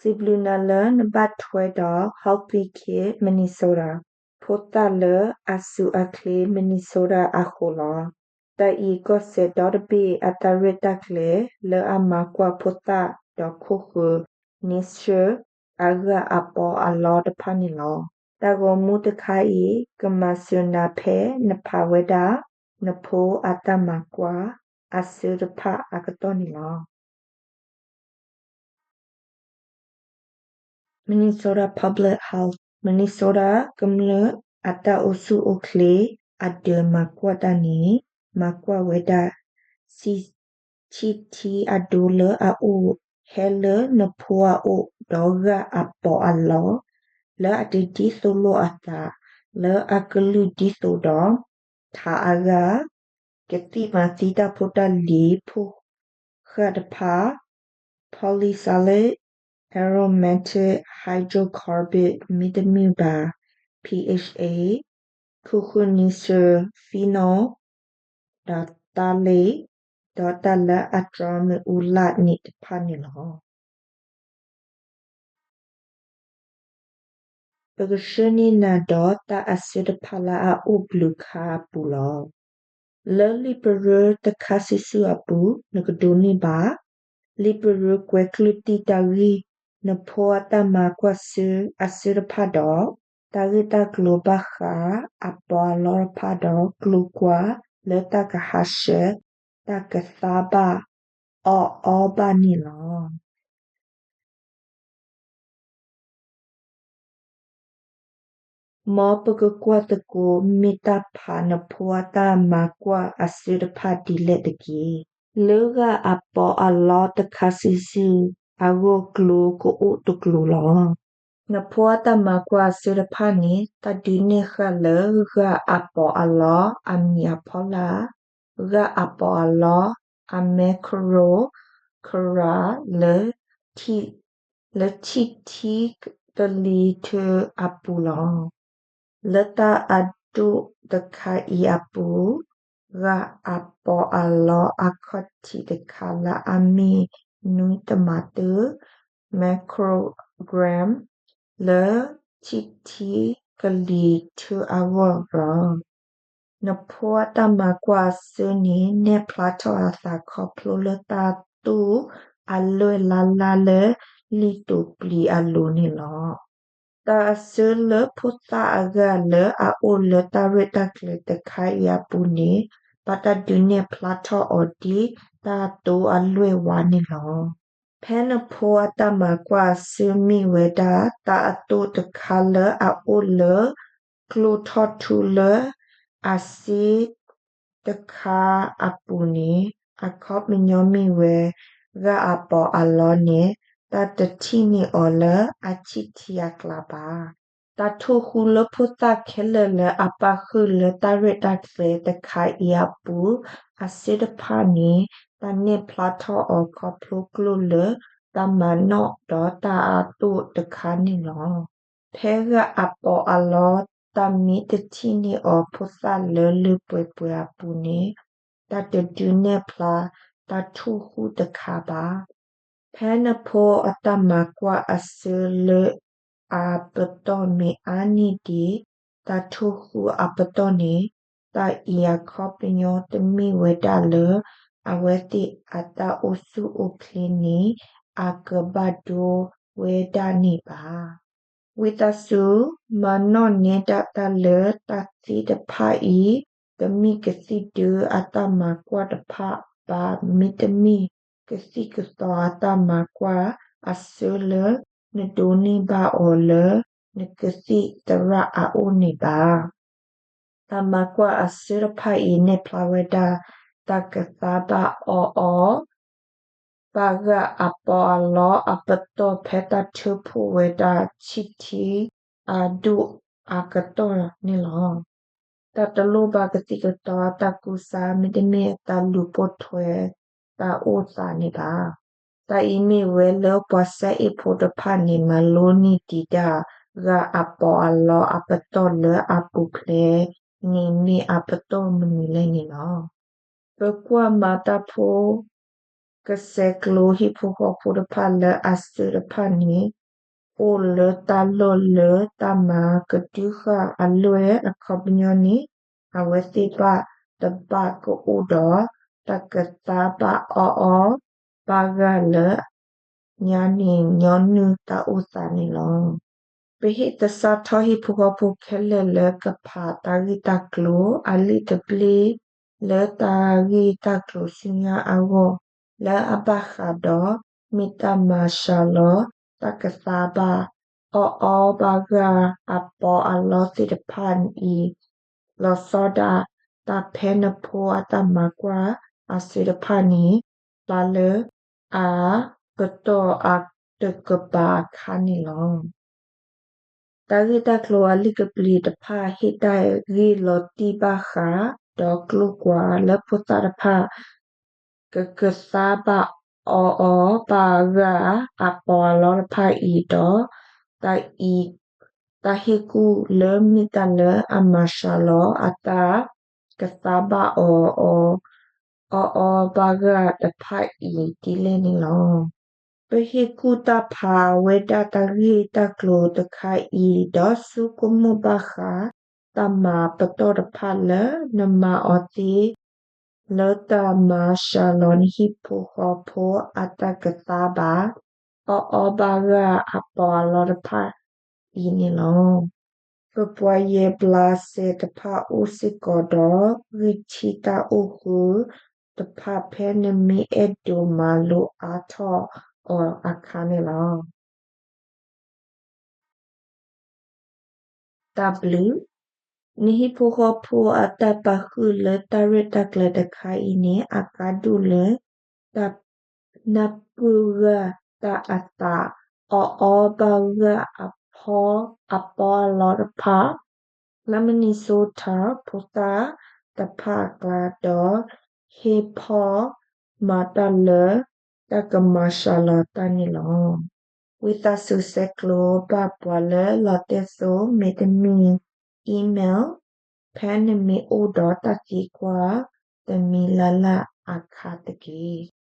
စံးဘျုးနၤလၢနဘၣ်ထွဲဒီး Healthy Kid Minnesota ဖိသၣ်လၢအစူၢ်အချ့ Minnesota အဃိလီၤ. တၢ်အံၤကီၢ်စဲၣ်ဒီတဘ့ၣ်အတၢ်ရဲၣ်တၢ်ကျဲၤလၢအမၤကွၢ်ဖိသၣ်ဒီးခိၣ်ဃၢၤ နံဆၢၣ် အဂၢ်အပီးအလီတဖၣ်န့ၣ်လီၤ. တၢ်ဂီၤမူတခါအံၤ ကမၤစၢၤနၤဖဲနဖးဝဲဒၣ် နဖိအတၢ်မၤကွၢ်အဆၢတဖၣ်အကတီၢ်န့ၣ်လီၤ. Minnesota Public Health, Minnesota ကမျၢၢ်အတၢ်အိၣ်ဆူၣ်အိၣ်ချ့အဒုးမၤကွၢ်တၢ်န့ၣ် မၤကွၢ်ဝဲဒၣ် ဆံးထံအဒိလၢအအိၣ် ဟဲလၢနဖိအအိၣ်ဒီးဂၢ်အပီးအလီ လၢအတဒ်သိးလိာ်အသး လၢအကလုၢ်ဒ်သိးဒီး ထးအဂၤ ကသံၣ်မၤသံတၢ်ဖိတၢ်လံၤဖိဃၢ်တဖၣ် polycyclic aromatic hydrocarbon မ့တမ့ၢ်ဘၣ် P H A ခိၣ်ဃၢၤနံဆၢၣ် phenol ဒီး phthalate ဒီးတၢ်လၢအတြီမ့ၣ်အူလၣ်န့ၣ်တဖၣ်န့ၣ်လီၤ. ပကဆှၢန့ၢ်နၤဒီးတၢ်အဆၢတဖၣ်လၢအအိၣ်ဘျုးခါအပူၤလီၤ. လၢလံာ်ပရၢတခါစုာ်စုာ်အပူၤ နကဒိးန့ၢ်ဘၣ် လံာ်ပရၢကွဲးကျၢၢ်တံၢ်တၢ်ဂ့ၢ် နဖိအတၢ်မၤကွၢ်ဆၢအဆၢတဖၣ်ဒီး တၢ်ဂ့ၢ်တၢ်ကျိၤဘၣ်ဃးအပီးအလီတဖၣ်ဒီး ကျိၤကွၢ်လၢတၢ်ကဟးဆှဲး တၢ်ကသါဘၣ်အီၣ်အီဘၣ်န့ၣ်လီၤ. မ်ပကကွၢ်သကိး မ့ၢ်တၢ်ဖးနဖိအတၢ်မၤကွၢ်အဆၢတဖၣ်ဒ်လဲၣ်တက့ၢ်. လၢဂၢ်အပီးအလီတခါစုာ်စုာ် အဂီၢ်ကျိၤကအိၣ်တကျိၤလီၤ. နဖိအတၢ်မၤကွၢ်အဆၢတဖၣ်န့ၣ် တၢ်ဒုးနဲၣ်ဃာ်လၢဂၢ်အပီးအလီအမံၤအဖီလာ်, ဂၢ်အပီးအလီအမဲခရိၣ်ခရး လၢ လၢဆံးထံကလံၤထၢအပူၤလီၤ. လၢတၢ်အဒိၣ်တခါအံၤအပူၤ, ဂၢ်အပီးအလီအခီၣ်ထံးတခါလၢအမ့ၢ်နွံတမၤတၢၢ် microgram လၢဆံးထံကလံၤထၢအဂီၢ်လီၤ. နဖိအတၢ်မၤကွၢ်အဆၢန့ၣ် နဲၣ်ဖျါထီၣ်အသးခီဖျိလၢတၢ်တိၢ်အလွဲၢ်လါလါလၢလံာ်တိာ်ပျံၤအလိၤန့ၣ်လီၤ. တၢ်အဆၢလၢဖိသၣ်အဂၤလၢအအိၣ်လၢတၢ်ရဲၣ်တၢ်ကျဲၤတခါအံၤအပူၤန့ၣ် ဘၣ်တၢ်ဒုးနဲၣ်ဖျါထီၣ်အီၤဒ်တၢ်တိၢ်အလွဲၢ်ဝါန့ၣ်လီၤ. ဖဲနဖိအတၢ်မၤကွၢ်အဆၢမ့ၢ်ဝဲဒၣ် တၢ်အတိၢ်တခါလၢအအိၣ်လၢကျိထီၣ်ထူလၢအစ့တခါအပူၤန့ၣ် အခီပညီမ့ၢ်ဝဲ ဂၢ်အပီးအလီန့ၣ် တၢ်တထံၣ်န့ၢ်အီၤလၢအဆံးထံအကျါဘၣ်. တၢ်ထိၣ်ဃူလၢဖိသၣ်ခဲလၢာ်လၢအပၣ်ဃုာ်လၢတၢ်ရဲၣ်တၢ်ကျဲၤတခါအံၤအပူၤ အဆၢတဖၣ်န့ၣ် တၢ်နဲၣ်ဖျါထီၣ်အီၤခီဖျိကျိၢ်လၢတၢ်မၤနီၣ်ဒီးတၢ်အတိၢ်တခါန့ၣ်လီၤ. ဖဲဂၢ်အပီးအလီ တၢ်မ့ၢ်တထံၣ်န့ၢ်အီၤဖိသၣ်လၢလၢပှဲၤပှဲၤအပူၤန့ၣ် တၢ်တဒုးနဲၣ်ဖျါတၢ်ထိၣ်ဃူတခါဘၣ်. ဖဲနဖိအတၢ်မၤကွၢ်အဆၢလၢအပတီၢ်မ့ၢ်အါန့ၢ်ဒံး တၢ်ထိၣ်ဃူအပတီၢ်န့ၣ် တၢ်အံၤအခီပညီတမ့ၢ်ဝဲဒၣ်လၢ အဝဲသ့ၣ်အတၢ်အိၣ်ဆူၣ်အိၣ်ချ့န့ၣ် အကဘၣ်ဒိဝဲဒၣ်န့ၣ်ဘၣ်. ဝံသးစူၤ မၤနီၣ်နဲဒၣ်တၢ်လၢတၢ်သ့တဖၣ်အံၤ တမ့ၢ်ကသံၣ်ဒၢအတၢ်မၤကွၢ်တဖၣ်ဘၣ် မ့တမ့ၢ် ကသံၣ်ကသီအတၢ်မၤကွၢ်အဆၢလၢ နဒိးန့ၢ်ဘၣ်အီၤလၢ နကသံၣ်သရၣ်အအိၣ်န့ၣ်ဘၣ်. တၢ်မၤကွၢ်အဆၢတဖၣ်အံၤ နဲၣ်ဖျါဝဲဒၣ် တၢ်ကသါဘၣ်အီၣ်အီ ဘၣ်ဂၢ်အပီးအလီအပတီၢ် ဖဲတၢ်ထၢဖှိၣ်ဝဲဒၣ်ဆံးထံအဒိၣ်အကတီၢ်န့ၣ်လီၤ. တၢ်တလိၣ်ဘၣ်ကသံၣ်ကသီအတၢ်ကူစါ မ့တမ့ၢ်တၢ်လူၤပိာ်ထွဲတၢ်အိၣ်သးန့ၣ်ဘၣ်. တၢ်အံၤမ့ၢ်ဝဲလၢပှၤစဲအ့ၣ်ဖိတဖၣ်န့ၣ် မၤလိန့ၢ်ဒံးဒၣ် ဂၢ်အပီးအလီအပတီၢ်လၢအပူၤဖျဲးန့ၣ် မ့ၢ်အပတီၢ်မနုၤလဲၣ်န့ၣ်လီၤ. ပကွၢ်မၤတၢ်ဖိ ကစဲးကျိးဟံၣ်ဖိဃီဖိတဖၣ်လၢအစုတဖၣ်န့ၣ် အိၣ်လၢတၢ်လီၢ်လၢတၢ်မၤကဒုဃာ်အလွဲၢ်အခီပညီန့ၣ် အဝဲသ့ၣ်တဖၣ်တဘၣ်ကအိၣ်ဒီး တၢ်ကသါဘၣ်အီၣ်အီဘၣ်ဂၢၢ်လၢ ညါန့ၢ်ညီနုၢ်တၢ်အိၣ်သးန့ၣ်လီၤ. ပဟ့ၣ်သဆၣ်ထီၣ်ဟံၣ်ဖိဃီဖိခဲလၢာ်လၢကဖးတၢ်ဂ့ၢ်တၢ်ကျိၤအလံာ်တဘျ့ လၢတၢ်ဂ့ၢ်တၢ်ကျိၤဆူညါအဂီၢ် လၢအဘၣ်ဃးဒီး မ့ၢ်တၢ်မၤစှၤလီၤ တၢ်ကသါဘၣ်အီၣ်အီဘၣ်ဂၢၢ်အပီးအလီသ့ၣ်တဖၣ်အံၤ လီၤဆီဒၣ်တၢ်ဖဲနဖိအတၢ်မၤကွၢ်အစုတဖၣ်န့ၣ် ပာ်လၢအကတီၢ်အတကပၤအခါန့ၣ်လီၤ. တၢ်ဂ့ၢ်တၢ်ကျိၤအလံာ်ကပျံၤတဖၣ် ဟ့ၣ်တၢ်ဂ့ၢ်လီၤတံၢ်ဘၣ်ဃး ဒီးကျိၤကွာ်လၢဖိသၣ်တဖၣ် ကကသါဘၣ်အီၣ်အီဘၣ်ဂၢၢ်အပီးအလီတဖၣ်အံၤဒီး တၢ်အံၤ တၢ်ဟ့ၣ်ကူၣ်လၢမ့ၢ်တၢ်လၢအမၤစှၤလီၤအတၢ်ကသါဘၣ်အီၣ်အီ အီၣ်အီဘၣ်ဂၢၢ်တဖၣ်အံၤဒ်လဲၣ်န့ၣ်လီၤ. ပဟ့ၣ်ကူၣ်တၢ်ဖးဝဲဒၣ်တၢ်ဂ့ၢ်တၢ်ကျိၤတခါအံၤ ဒီးဆိကမိၣ်ဘၣ်ဃး တၢ်မၤပတီၢ်တဖၣ်လၢနမၤအီၤသ့ လၢတၢ်မၤစှၤလီၤနဟံၣ်ဖိဃီဖိအတၢ်ကသါဘၣ် အီၣ်အီဘၣ်ဂၢၢ်အပီးအလီတဖၣ်အံၤန့ၣ်လီၤ. ပပှၤယဲၢ်ဘျးစဲတဖၣ်အိၣ်စ့ၢ်ကီးဒီး ဂံၢ်ထံတၢ်အိၣ်ဃုာ်တဖၣ် ဖဲနမ့ၢ်အဲၣ်ဒိးမၤလိအါထီၣ်အီၤအခါန့ၣ်လီၤ. တၢ်ဘျုး, နဟံၣ်ဖိဃီဖိအတၢ်ပာ်ဃုာ်လၢတၢ်ရဲၣ်တၢ်ကျဲၤတခါအံၤန့ၣ် အကါဒိၣ်လၢ တၢ်နၢ်ပၢၢ်ဂၢၢ်တၢ်အသး အီၣ်အီဘၣ်ဂၢၢ်အပီးအလီတဖၣ် လၢ Minnesota ဖိသၣ်တဖၣ်အကျါ ဒီးဟ့ၣ်ဖီၣ်မၤတၢ်လၢတၢ်ကမၤစှၤလီၤတၢ်န့ၣ်လီၤ. ဝံသးစူၤဆဲးကျိးဘၣ်ပှၤလၢလီတဲစိ မ့တမ့ၢ် email ဖဲနမ့ၢ်အိၣ်ဒီးတၢ်သံကွၢ်တမံၤလၢ်လၢ်အခါတက့ၢ်.